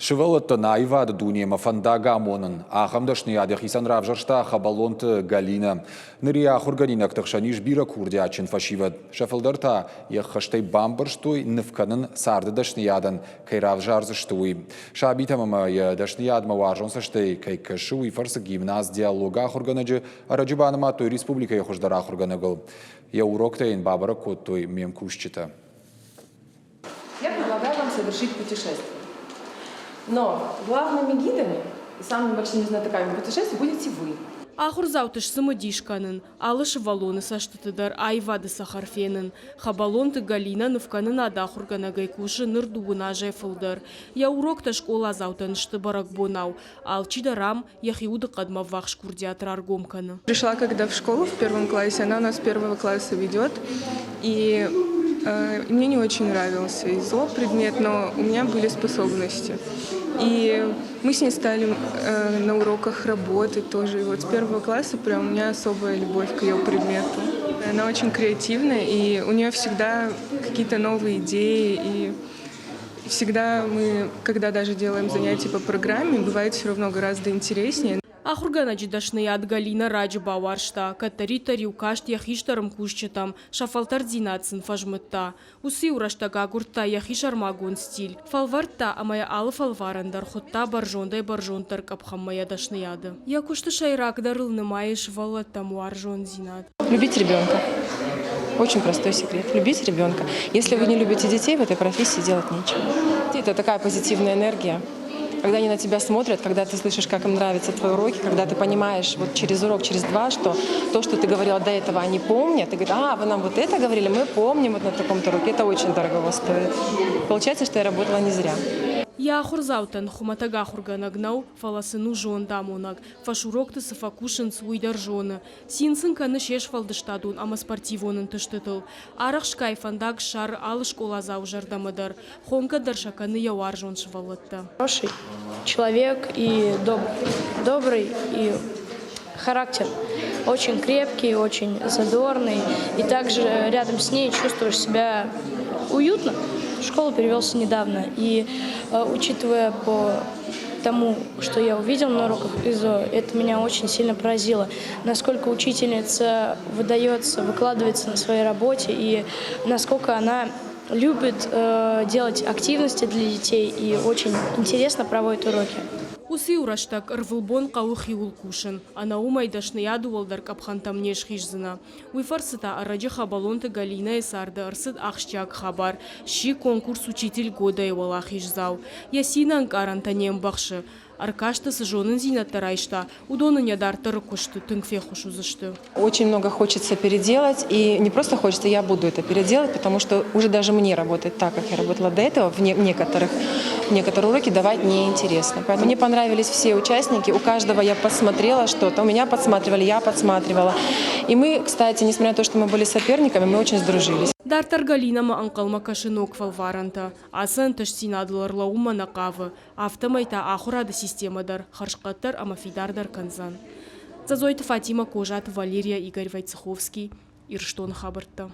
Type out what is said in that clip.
Сывӕллӕттӕн аивады дунемӕ фӕндаг амонын ахӕм дӕсныйад йӕхицӕн равзӕрста Хӕбӕлонты Галинӕ. Ныр йӕ ахуыргӕнинӕгты хсӕн ис бирӕ курдиатджын фӕсивӕд. Сӕ фылдӕр та йӕ ххӕстӕй бамбӕрстой, ныв кӕнын царды дӕсныйадӕн кӕй равзардзысты, уый. Сабитӕм ӕмӕ йӕ дӕсныйадмӕ уарзон цӕстӕй кӕй кӕсы, уый фӕрцы гимназ «Диалог» ахуыргӕнӕджы ӕрӕджы банымадтой республикӕйы хуыздӕр ахуыргӕнӕгыл. Йӕ уроктӕ йын бабӕрӕг кодтой ме мкусджытӕ. Я предлагаю вам совершить путешествие. Но главными гидами и самыми большими знатоками путешествий будете вы. Ахуырдзауты сцымыдис кӕнын, алы сывӕллоны цӕстыты дӕр аивады цӕхӕр фенын. Хӕбӕлонты Галинӕ нывкӕнынады ахуыргӕнӕгӕй кусы ныр дыууын азӕй фылдӕр. Йӕ уроктӕ скъоладзаутӕн сты бӕрӕгбонау. Алчидӕр ам йӕхи удыхъӕдмӕ ӕввахс курдиат раргом кӕны. Пришла когда в школу в первом классе, она у нас первого класса ведет, и мне не очень нравился ИЗО предмет, но у меня были способности. И мы с ней стали на уроках работать тоже. И вот с первого класса прям у меня особая любовь к ее предмету. Она очень креативная, и у нее всегда какие-то новые идеи, и всегда мы, когда даже делаем занятия по программе, бывает все равно гораздо интереснее. Ахуыргӕнӕджы дӕсныйад Галинӕ раджы бауарзта, кӕддӕриддӕр-иу каст йӕ хистӕр ӕмкусджытӕм, сӕ фӕлтӕрддзинад сын фӕзмыдта. Уыцы-иу рӕстӕг агуырдта йӕхи сӕрмагонд стиль, фӕлвӕрдта ӕмӕ йӕ алы фӕлварӕн дӕр хуыдта бӕрзондӕй-бӕрзонддӕр къӕпхӕнмӕ йӕ дӕсныйады. Йӕ куысты сӕйрагдӕрыл нымайы сывӕллӕттӕм уарзондзинад. Любить ребенка. Очень простой секрет. Любить ребенка. Если вы не любите детей, в этой профессии делать нечего. Это такая позитивная энергия. Когда они на тебя смотрят, когда ты слышишь, как им нравятся твои уроки, когда ты понимаешь вот через урок, через два, что то, что ты говорила до этого, они помнят, и говорят, а, вы нам вот это говорили, мы помним вот на таком-то уроке. Это очень дорого стоит. Получается, что я работала не зря. Йӕ ахуырдзаутӕн хуымӕтӕг ахуыргӕнӕг нӕу, фӕлӕ сын у зондамонӕг. Фӕсурокты цы фӕкусынц, уый дӕр зоны. Цин сын кӕны се сфӕлдыстадон ӕмӕ спортивон ӕнтыстытыл. Арӕхстгай фӕндаг ссары алы скъоладзауы зӕрдӕмӕ дӕр, хонгӕ дӕр сӕ кӕны йӕ уарзон сывӕллӕттӕ. Хороший человек и добрый и характер очень крепкий, очень задорный. И также рядом с ней чувствуешь себя уютно. В школу перевелся недавно. И учитывая по тому, что я увидел на уроках ИЗО, это меня очень сильно поразило. Насколько учительница выдается, выкладывается на своей работе и насколько она любит делать активности для детей и очень интересно проводит уроки. Уыцы-иу рӕстӕг ӕрвылбон хъӕуы хиуыл кусын, ӕнӕ уымӕй дӕсныйады уӕлдӕр къӕпхӕнтӕм не схиздзынӕ. Уый фӕрцы та ӕрӕджы Хӕбӕлонты Галинӕйы царды ӕрцыд ахсджиаг хабар, сси конкурс «Учитель года»-йы уӕлахиздзау. Йӕ цины ӕнкъарӕнтӕ не мбӕхсы. Ӕркасты цы зонындзинӕдтӕ райста, уыдон ын йӕ дарддӕры куысты тынг феххуыс уыдзысты. Очень много хочется переделать, и не просто хочется, я буду это переделать, потому что уже даже мне работать так, как я работала до этого, в некоторых, некоторые уроки давать неинтересно. Поэтому мне понравились все участники, у каждого я посмотрела что-то, у меня подсматривали, я подсматривала. И мы, кстати, несмотря на то, что мы были соперниками, мы очень сдружились. Дарддӕр Галинӕмӕ ӕнхъӕлмӕ кӕсы ног фӕлварӕнтӕ. Ацы ӕнтыстдзинадыл ӕрлӕууынмӕ нӕ хъавы, афтӕмӕй та ахуырады системӕ дӕр хӕрзхъӕддӕр ӕмӕ фидардӕр кӕндзӕн. Дзӕдзойты Фатимӕ, Козаты Валерия, Игорь Войцеховский, Ирыстоны хабӕрттӕ.